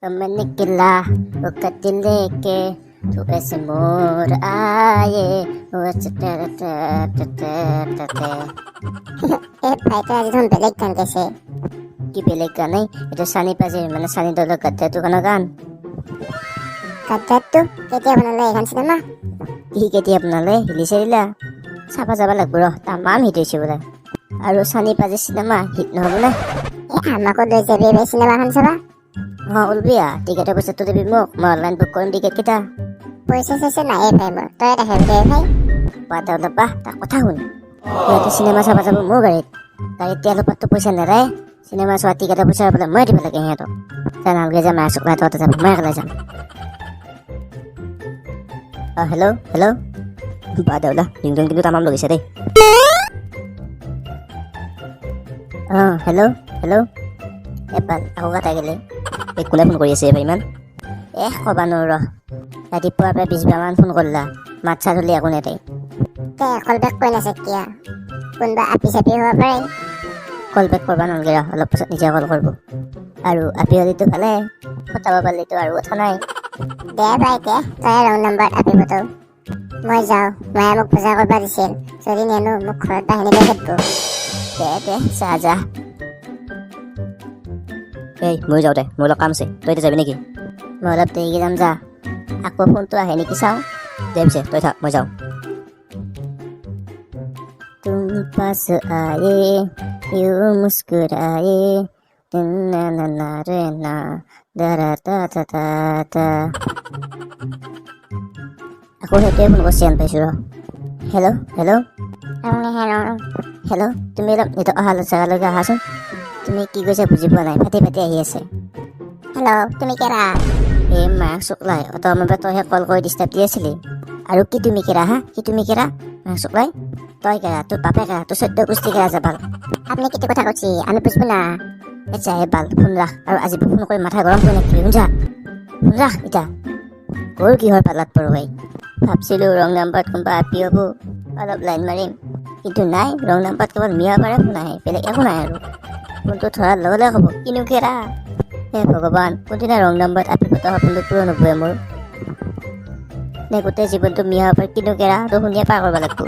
मैं निकला वो कद लेके, तू ऐसे मोर आए वो ऐसे टे टे टे टे टे। এই ভাইটোৱে আজি দেখোন বেলেগ গান গাইছে। কি বেলেগ গান এই? এইটো চানি পাজিৰ, মানে চানি দেওলৰ গাদ্দাৰটো গানৰ গান। গাদ্দাৰটো কেতিয়া বনালে এইখন চিনেমা? কি কেতিয়া বনালে? হিলিছে দিলা। চাবা যাব লাগব ৰ, তামাম হিট হৈছে বোলে। আৰু চানি পাজিৰ চিনেমা হিট নহ'ব নে? এই আমাকো লৈ যাবি এইবাৰ চিনেমাখন চাবা। অঁ, ওলবি আ। টিকেটৰ পইচাটো দিবি মোক, মই অনলাইন বুক কৰিম টিকেটকেইটা। পইচা চইচা নাই ভাই মোৰ, তই দেখাবি দে ভাই। বা অলপ বাহ, তাৰ কথা শুন। সিহঁতে চিনেমা চাব যাব মোৰ গাড়ীত, গাড়ীত তেলৰ পাতটো পইচা নেৰে, চিনেমা চোৱা টিকেটৰ পইচা বোলে মই দিব লাগে সিহঁতক। তই নালগে যা, মাৰ চকলা, তহঁতে যাব, মই একেলাই যাম। অঁ, হেল্ল' হেল্ল'। বা দেউলা, ৰিংটন কিন্তু তামাম লগিছে দেই। অঁ, হেল্ল' হেল্ল'। এপাল আকৌ কাটা গেলে। এই কোনে ফোন কৰি আছে এইবাৰ ইমান? এহ, ক'বা নোৱাৰো ৰ। ৰাতিপুৱাৰ পৰা 20 বাৰমান ফোন কৰিলা, মাত চাত হ'লে একো নেদেই। তে কল বেক কৰি নাছে কিয়? কোনোবা আপি চাপি হ'ব পাৰে। কল বেক কৰিব নালাগে ৰ, অলপ পাছত নিজে কল কৰিব। আৰু আপি হ'লেতো ভালে, পতাব পাৰিলেতো আৰু কথা নাই। দে ভাই দে, তই ৰং নম্বৰত আপি পতাও। মই যাওঁ, মায়ে মোক পূজা কৰিব দিছিল। যদি নেনো মোক ঘৰত বাহিনীলৈ খেদব। দে দে, যা যা। এই ময়ো যাওঁ দে, মোৰ অলপ কাম আছে। তই এতিয়া যাবি নেকি? মই অলপ দেৰিকৈ যাম যা। আকৌ ফোনটো আহে নেকি চাওঁ। দে পিছে, তই থাক, মই যাওঁ। तुम पास आए यूं मुस्कुराए, ना ना ना रे ना दरा ता ता ता ता। আকৌ সেইটোৱে ফোন কৰিছে যেন পাইছোঁ ৰ। হেল্ল' হেল্ল' হেল্ল', তুমি অলপ নেটৱৰ্ক অহা জেগালৈকে আহাচোন। তুমি কি কৈছা বুজি পোৱা নাই, ফাটি ফাটি আহি আছে। হেল্ল', তুমি কেৰা? এই মাক চুকলাই, অত সময়ৰ পৰা তইহে কল কৰি ডিষ্টাৰ্ব দি আছিলি। আৰু কি তুমি কেৰা? হা, কি তুমি কেৰা? মাক চুকলাই, তই কেৰা, তোৰ বাপে কেৰা, তোৰ 14 গোষ্ঠী কেৰা যাবাল। আপনি কিটো কথা কৈছি আমি বুজব না। আচ্ছা, হে বাল, ফোন ৰাখ আৰু আজি ফোন কৰি মাথা গৰম কৰি নাথাকিবি, শুনছা? ফোন ৰাখ এতিয়া। গৰু কিহৰ পাল্লাত পৰো এই? ভাবছিলোঁ ৰং নাম্বাৰত কোনোবা আপি হ'ব, অলপ লাইন মাৰিম, কিন্তু নাই। ৰং নাম্বাৰত কেৱল মিয়া পাৰে ফোন আহে, বেলেগ একো নাই। আৰু ফোনটো ধৰাৰ লগে লগে ক'ব কিনো কেৰা। হে ভগৱান, কোনদিনা ৰং নাম্বাৰত আপি পতা সপোনটো পূৰণ হ'বই মোৰ? নে গোটেই জীৱনটো মিয়া পৰা কিনো কেৰা তো শুনিয়ে পাৰ কৰিব লাগিব?